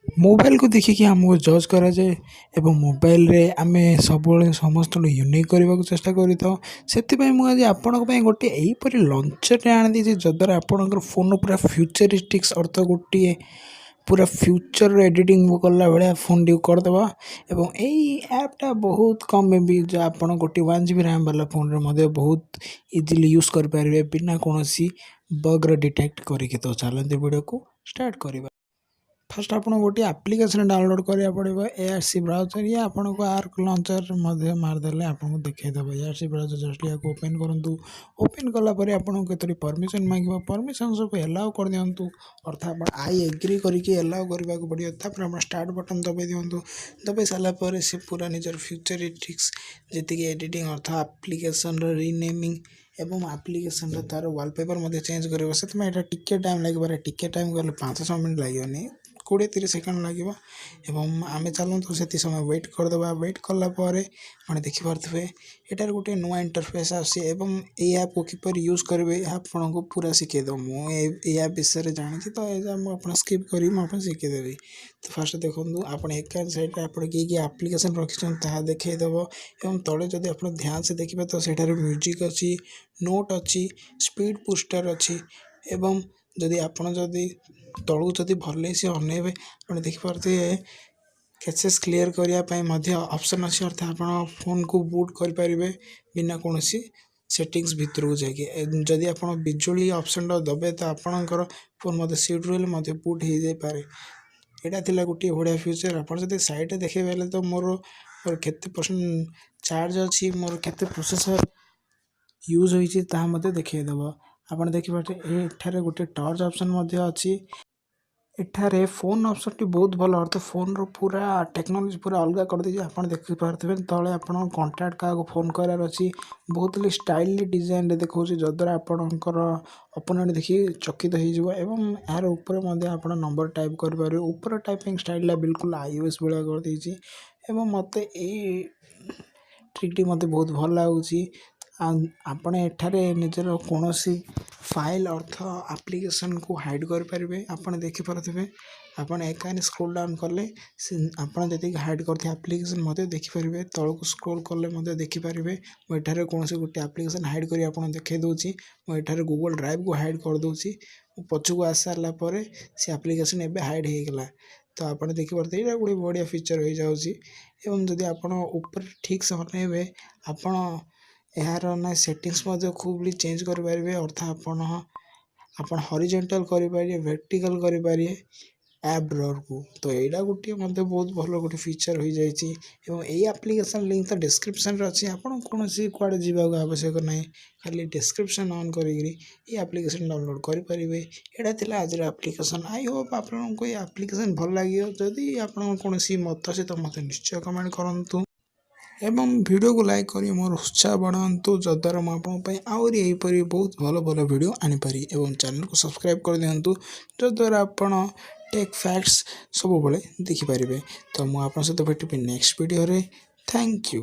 ମୋବାଇଲକୁ ଦେଖିକି ଆମକୁ ଜଜ୍ କରାଯାଏ ଏବଂ ମୋବାଇଲରେ ଆମେ ସବୁବେଳେ ସମସ୍ତଙ୍କୁ ୟୁନିକ୍ କରିବାକୁ ଚେଷ୍ଟା କରିଥାଉ। ସେଥିପାଇଁ ମୁଁ ଆଜି ଆପଣଙ୍କ ପାଇଁ ଗୋଟିଏ ଏହିପରି ଲଞ୍ଚରଟେ ଆଣିଦେଇଛି, ଯଦ୍ୱାରା ଆପଣଙ୍କର ଫୋନ୍ର ପୁରା ଫ୍ୟୁଚରିଷ୍ଟିକ୍ସ, ଅର୍ଥ ଗୋଟିଏ ପୁରା ଫ୍ୟୁଚର୍ ଏଡ଼ିଟିଂ କଲା ଭଳିଆ ଫୋନ୍ଟିକୁ କରିଦେବା। ଏବଂ ଏଇ ଆପ୍ଟା ବହୁତ କମ୍ ଏମ୍ ବି, ଯାହା ଆପଣ ଗୋଟିଏ 1 ଜିବି ରାମ୍ ବାଲା ଫୋନ୍ରେ ମଧ୍ୟ ବହୁତ ଇଜିଲି ୟୁଜ୍ କରିପାରିବେ ବିନା କୌଣସି ବଗ୍ର ଡିଟେକ୍ଟ କରିକି। ତ ଚାଲନ୍ତୁ, ଭିଡ଼ିଓକୁ ଷ୍ଟାର୍ଟ କରିବା। ଫାର୍ଷ୍ଟ ଆପଣଙ୍କୁ ଗୋଟିଏ ଆପ୍ଲିକେସନ୍ ଡାଉନଲୋଡ଼୍ କରିବାକୁ ପଡ଼ିବ, ଏଆର୍ସି ବ୍ରାଉଜର୍। ଇଏ ଆପଣଙ୍କୁ ଆର୍କ ଲଞ୍ଚର୍ ମଧ୍ୟ ମାରିଦେଲେ ଆପଣଙ୍କୁ ଦେଖାଇଦେବ। ଏଆର୍ସି ବ୍ରାଉଜର୍, ଜଷ୍ଟ ଏହାକୁ ଓପେନ୍ କରନ୍ତୁ। ଓପେନ୍ କଲା ପରେ ଆପଣଙ୍କୁ କେତୋଟି ପରମିସନ୍ ମାଗିବ। ପରମିସନ୍ ସବୁ ଏଲାଉ କରିଦିଅନ୍ତୁ, ଅର୍ଥାତ୍ ଆପଣ I agri କରିକି ଏଲାଉ କରିବାକୁ ପଡ଼ିବ। ତାପରେ ଆପଣ ଷ୍ଟାର୍ଟ ବଟନ୍ ଦବାଇ ଦିଅନ୍ତୁ। ଦବାଇ ସାରିଲା ପରେ ସେ ପୁରା ନିଜର ଫ୍ୟୁଚରିଷ୍ଟିକ୍ସ ଯେତିକି ଏଡ଼ିଟିଂ, ଅର୍ଥ ଆପ୍ଲିକେସନ୍ର ରିନେମିଂ ଏବଂ ଆପ୍ଲିକେସନ୍ର ତା'ର ୱାଲପେପର୍ ମଧ୍ୟ ଚେଞ୍ଜ କରିବ। ସେଥିପାଇଁ ଏଇଟା ଟିକେ ଟାଇମ୍ ଲାଗିପାରେ। ଟିକେ ଟାଇମ୍ ଗଲେ 5-6 ମିନିଟ୍ ଲାଗିବନି, 20-30 ସେକେଣ୍ଡ ଲାଗିବ। ଏବଂ ଆମେ ଚାଲନ୍ତୁ, ସେତିକି ସମୟ ୱେଟ୍ କରିଦେବା। ୱେଟ୍ କଲା ପରେ ଆପଣ ଦେଖିପାରୁଥିବେ, ଏଠାରେ ଗୋଟିଏ ନୂଆ ଇଣ୍ଟରଫେସ୍ ଆସୁଛି ଏବଂ ଏଇ ଆପ୍କୁ କିପରି ୟୁଜ୍ କରିବେ, ଏହା ଆପଣଙ୍କୁ ପୁରା ଶିଖେଇଦେବ। ମୁଁ ଏଇ ଆପ୍ ବିଷୟରେ ଜାଣିଛି, ତ ଏ ମୁଁ ଆପଣ ସ୍କିପ୍ କରିକି ମୁଁ ଆପଣଙ୍କୁ ଶିଖେଇଦେବି। ତ ଫାର୍ଷ୍ଟ ଦେଖନ୍ତୁ, ଆପଣ ଏକା ସାଇଡ଼୍ରେ ଆପଣ କିଏ କିଏ ଆପ୍ଲିକେସନ୍ ରଖିଛନ୍ତି, ତାହା ଦେଖେଇଦେବ। ଏବଂ ତଳେ ଯଦି ଆପଣ ଧ୍ୟାନ ସେ ଦେଖିବେ, ତ ସେଠାରେ ମ୍ୟୁଜିକ୍ ଅଛି, ନୋଟ୍ ଅଛି, ସ୍ପିଡ଼୍ ବୁଷ୍ଟର୍ ଅଛି। ଏବଂ ଯଦି ଆପଣ ଯଦି ତଳକୁ ଯଦି ଭଲସେ ଅନେଇବେ, ଆପଣ ଦେଖିପାରୁଥିବେ, କ୍ୟାଚେସ୍ କ୍ଲିୟର୍ କରିବା ପାଇଁ ମଧ୍ୟ ଅପସନ୍ ଅଛି, ଅର୍ଥାତ୍ ଆପଣ ଫୋନ୍କୁ ବୁଟ୍ କରିପାରିବେ ବିନା କୌଣସି ସେଟିଂସ୍ ଭିତରକୁ ଯାଇକି। ଯଦି ଆପଣ ବିଜୁଳି ଅପସନ୍ଟା ଦେବେ, ତ ଆପଣଙ୍କର ଫୋନ୍ ମଧ୍ୟ ସିଟ୍ରୁ ହେଲେ ମଧ୍ୟ ବୁଟ୍ ହେଇଯାଇପାରେ। ଏଇଟା ଥିଲା ଗୋଟିଏ ବଢ଼ିଆ ଫିଚର୍। ଆପଣ ଯଦି ସାଇଡ଼୍ରେ ଦେଖେଇବେ ହେଲେ, ତ ମୋର ମୋର କେତେ ପରସେଣ୍ଟ ଚାର୍ଜ ଅଛି, ମୋର କେତେ ପ୍ରୋସେସର୍ ୟୁଜ୍ ହୋଇଛି, ତାହା ମଧ୍ୟ ଦେଖେଇଦେବ। ଆପଣ ଦେଖିପାରୁଥିବେ, ଏଠାରେ ଗୋଟେ ଟର୍ଚ୍ଚ ଅପସନ୍ ମଧ୍ୟ ଅଛି। ଏଠାରେ ଫୋନ୍ ଅପସନ୍ଟି ବହୁତ ଭଲ, ଅର୍ଥ ଫୋନ୍ର ପୁରା ଟେକ୍ନୋଲୋଜି ପୁରା ଅଲଗା କରିଦେଇଛି। ଆପଣ ଦେଖିପାରୁଥିବେ, ତଳେ ଆପଣ କଣ୍ଟାକ୍ଟ କାହାକୁ ଫୋନ୍ କରିବାର ଅଛି, ବହୁତ ଷ୍ଟାଇଲି ଡିଜାଇନରେ ଦେଖାଉଛି, ଯଦ୍ୱାରା ଆପଣଙ୍କର ଅପୋନେଣ୍ଟ ଦେଖି ଚକିତ ହେଇଯିବ। ଏବଂ ଏହାର ଉପରେ ମଧ୍ୟ ଆପଣ ନମ୍ବର ଟାଇପ୍ କରିପାରିବେ। ଉପର ଟାଇପିଂ ଷ୍ଟାଇଲଟା ବିଲକୁଲ ଆଇଓଏସ୍ ଭଳିଆ କରିଦେଇଛି ଏବଂ ମୋତେ ଏଇ ଟ୍ରିକ୍ଟି ମୋତେ ବହୁତ ଭଲ ଲାଗୁଛି। ଆଉ ଆପଣ ଏଠାରେ ନିଜର କୌଣସି ଫାଇଲ୍, ଅର୍ଥ ଆପ୍ଲିକେସନ୍କୁ ହାଇଡ଼୍ କରିପାରିବେ। ଆପଣ ଦେଖିପାରୁଥିବେ, ଆପଣ ଏକାନି ସ୍କ୍ରୋଲ୍ ଡାଉନ୍ କଲେ ସେ ଆପଣ ଯେତିକି ହାଇଡ଼୍ କରିଥିବେ ଆପ୍ଲିକେସନ୍ ମଧ୍ୟ ଦେଖିପାରିବେ। ତଳକୁ ସ୍କ୍ରୋଲ୍ କଲେ ମଧ୍ୟ ଦେଖିପାରିବେ। ମୁଁ ଏଠାରେ କୌଣସି ଗୋଟେ ଆପ୍ଲିକେସନ୍ ହାଇଡ଼୍ କରି ଆପଣଙ୍କୁ ଦେଖାଇ ଦେଉଛି। ମୁଁ ଏଠାରେ ଗୁଗଲ୍ ଡ୍ରାଇଭ୍କୁ ହାଇଡ଼୍ କରିଦେଉଛି। ମୁଁ ପଛକୁ ଆସି ସାରିଲା ପରେ ସେ ଆପ୍ଲିକେସନ୍ ଏବେ ହାଇଡ଼୍ ହେଇଗଲା। ତ ଆପଣ ଦେଖିପାରୁଥିବେ, ଏଇଟା ଗୋଟେ ବଢ଼ିଆ ଫିଚର୍ ହେଇଯାଉଛି। ଏବଂ ଯଦି ଆପଣ ଉପରେ ଠିକ୍ ସେ ଅନେଇବେ, ଆପଣ ଏହାର ନା ସେଟିଂସ୍ ମଧ୍ୟ ଖୁବ୍ ଚେଞ୍ଜ କରିପାରିବେ, ଅର୍ଥ ଆପଣ ହରିଜେଣ୍ଟାଲ୍ କରିପାରିବେ, ଭେର୍ଟିକାଲ୍ କରିପାରିବେ ଆପ୍ ଡ୍ରରକୁ। ତ ଏଇଟା ଗୋଟିଏ ମଧ୍ୟ ବହୁତ ଭଲ ଗୋଟେ ଫିଚର୍ ହୋଇଯାଇଛି। ଏବଂ ଏଇ ଆପ୍ଲିକେସନ୍ ଲିଙ୍କ୍ ତ ଡେସ୍କ୍ରିପସନ୍ରେ ଅଛି। ଆପଣ କୌଣସି କୁଆଡ଼େ ଯିବାକୁ ଆବଶ୍ୟକ ନାହିଁ, ଖାଲି ଡେସ୍କ୍ରିପସନ୍ ଅନ୍ କରିକିରି ଏଇ ଆପ୍ଲିକେସନ୍ ଡାଉନଲୋଡ଼୍ କରିପାରିବେ। ଏଇଟା ଥିଲା ଆଜିର ଆପ୍ଲିକେସନ୍। I Hope ଆପଣଙ୍କୁ ଏଇ ଆପ୍ଲିକେସନ୍ ଭଲ ଲାଗିବ। ଯଦି ଆପଣଙ୍କ କୌଣସି ମତ ଅଛି, ତ ମୋତେ ନିଶ୍ଚୟ କମେଣ୍ଟ କରନ୍ତୁ ଏବଂ ଭିଡ଼ିଓକୁ ଲାଇକ୍ କରି ମୋର ଉତ୍ସାହ ବଢ଼ାନ୍ତୁ, ଯଦ୍ୱାରା ମୁଁ ଆପଣଙ୍କ ପାଇଁ ଆହୁରି ଏହିପରି ବହୁତ ଭଲ ଭଲ ଭିଡ଼ିଓ ଆଣିପାରିବି। ଏବଂ ଚ୍ୟାନେଲକୁ ସବସ୍କ୍ରାଇବ୍ କରିଦିଅନ୍ତୁ, ଯଦ୍ୱାରା ଆପଣ ଟେକ୍ ଫ୍ୟାକ୍ଟସ୍ ସବୁବେଳେ ଦେଖିପାରିବେ। ତ ମୁଁ ଆପଣଙ୍କ ସହିତ ଭେଟିବି ନେକ୍ସଟ ଭିଡ଼ିଓରେ। Thank you.